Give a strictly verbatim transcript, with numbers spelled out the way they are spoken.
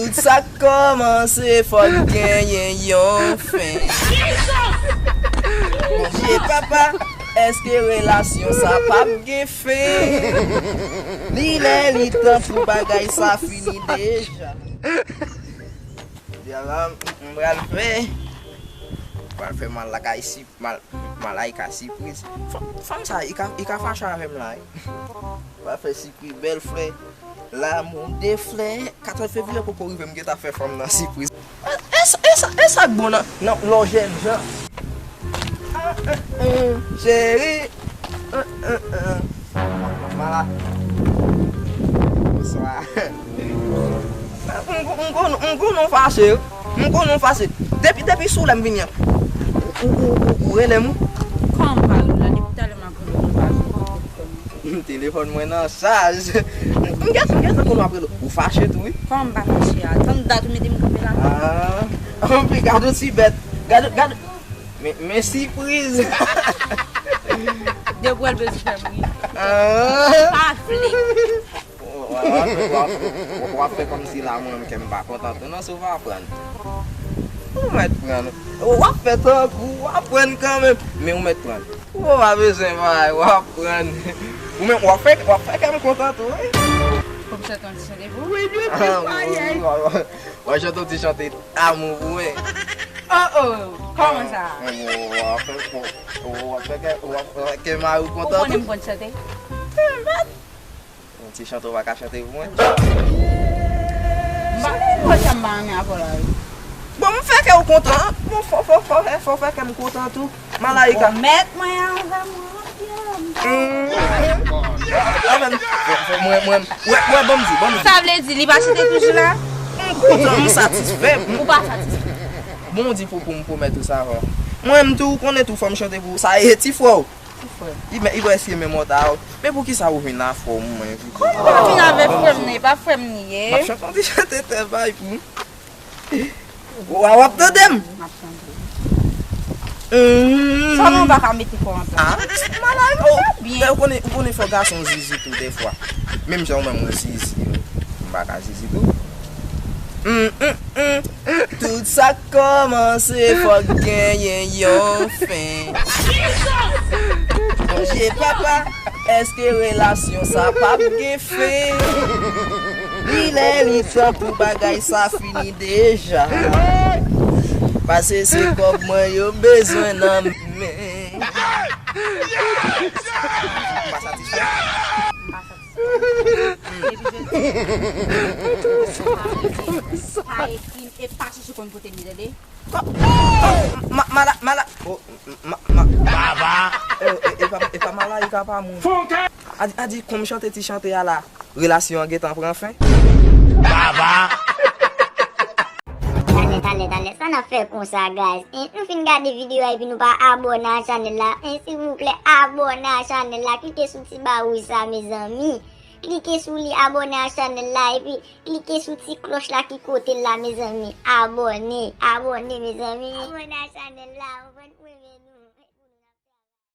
Tout sa k kòmanse fòk genyen yon fen. Bondye papa, èske relasyon sa p ap gen fen? Li lè li tan pou bagay sa fini deja. Jodi a la, m pral fè, m pral fè mal lakay si, mal, mal ay ka sipriz. Fanm, fanm sa, i ka, i ka fache avè m la wi. M pral fè sipriz bèl flè. L'amour des fleurs. Katòz fevriye poko rive, m gentan fè fanm nan sipriz. E, e, sa- e, sa- e sa k bon nan, nan lè w jènjan. Cheri. Mala. Bonswa. M, m, m konn, m konn ou fache. M konn ou fache. Depi, depi sou lè m vini an. Ou, ou, ou, ou rele m ou? Kòman m pa rele w la? Depi talè m ap rele w, ou pa jwenn telefòn mwen. Telefòn mwen nan chaj. M gentan, m gentan konn w ap rele w. Ou fache tou, wi. Kòman m pa fache a? Tann dat ou mete m kanpe la. Ah. Anpi, gad yon ti bèt. Gad, gad. Men, men sipriz. Depi w wè l bezwen fè m ri. Ah. Pa vle. W ap, w ap, w ap fè kòmsi la mwen menm kè m pa kontan tou. Non, si w pa pran. Ou mèt pran. W ap fè tankou w ap pran kanmenm. Men ou mèt pran. Ou pa bezwen bay, w ap pran. Ou menm, w ap fè, w ap fè kè m kontan tou, wi. Fò m chante yon ti chante pou ou. Ah, wi, wi, wi, wi. W ap chante yon ti chante amou pou mwen. Oh, oh, kòman sa? Ah, w ap fè, w ap fè kè, w ap fè kè mari w kontan tou. Ou konnen m konn chante? Hmm, mèt. Yon ti chante w pa ka chante pou mwen? M pa gen lòt jan m pa renmen avè w la wi. Bon, m fè kè w kontan. Bon, fò, fò, fò, fò, fò fè kè m kontan tou. Malayika. Bon, mèt mwen anvan mwen. Hmm. Anfen, fò, fò, mwen, mwen, wè, wè, ban m di, ban m di. Sa vle di, li pa chante toujou la? M kontan, m satisfè. Ou pa satisfè? Bon, di pou, pou m pwomèt ou sa, fò. Mwen, m tou, ou konnen tou, fò m chante pou ou. Sa e ti frè w. Ki frè? Li men, li prèske menm wòt a w. Men poukisa ou vin a frè w mwen, Vivi? Kòman m pa vin avè frè m nan? E pa frè m li ye. M ap chante yon ti chante tè bay pou w. W a, w ap tande m? M ap tande. Hmm. Sa non, w pa ka mete kò ansanm. Ah, malay, oh. Byen. Ou konnen, ou konnen fò gason zizi tou dèfwa. Menm jan ou menm ou zizi, m pa ka zizi tou. Mm, mm, mm. Tout sa k kòmanse fòk genyen yon fen. Bondye papa, èske relasyon sa p ap gen fen? Li lè li tan pou bagay sa fini deja. Pase se kòb mwen yo bezwen nan men. M pa satisfè. Depi jodi, pa ekri m e pa chèche konn kote m ye, tande? Ma, mala, mala, oh, ma, ma, baba. Eh, eh, e pa, e pa malayika pa moun. A di, a di, kòm chante ti chante a la, relasyon an gentan pran fen. Baba. Talè, talè, talè, sa n ap fè konsa, guys? Hein? Nou fin gade videyo a epi nou pa abòne a chanèl la. Hein, silvouplè, abòne a chanèl la. Klike sou ti ba wouj sa, mezanmi. Klike sou li, abòne a chanèl la, epi klike sou ti klòch la ki kote l la, mezanmi. Abòne, abòne, mezanmi. Abòne a chanèl la, ou konn, ou renmen.